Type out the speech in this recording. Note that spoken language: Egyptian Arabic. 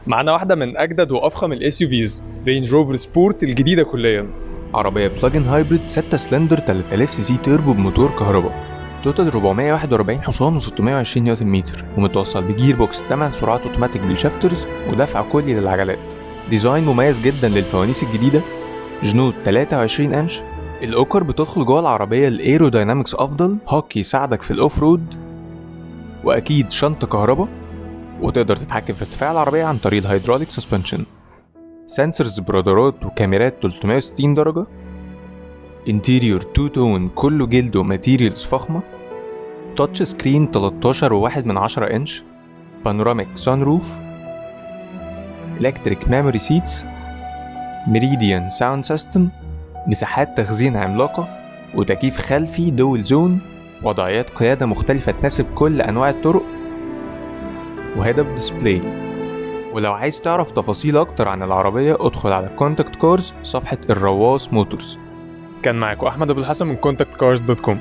معانا واحدة من اجدد وافخم ال SUVs، Range Rover Sport الجديدة كليا. عربية plug-in hybrid 6 سلندر 3000 cc turbo بموتور كهرباء، total 441 حصان و620 نيوتن متر، ومتوصل ب gearbox 8 سرعات اوتوماتيك بال shifters ودفع كلي للعجلات. design مميز جدا للفوانيس الجديدة، جنوط 23 انش، الاوكر بتدخل جوه العربية، ال aerodynamics افضل، hook يساعدك في ال off-road، واكيد شنطة كهرباء، وتقدر تتحكم في ارتفاع العربية عن طريق ال hydraulic suspension، sensors برادارات وكاميرات 360 درجة، interior two tone كله جلد و materials فخمة، touch screen 13.1 inch، panoramic sunroof، electric memory seats، Meridian sound system، مساحات تخزين عملاقة، وتكييف خلفي dual zone، وضعيات قيادة مختلفة تناسب كل أنواع الطرق، و head up display. ولو عايز تعرف تفاصيل أكتر عن العربية ادخل على Contact Cars، صفحة الرواس Motors. كان معاكم احمد ابو الحسن من contactcars.com.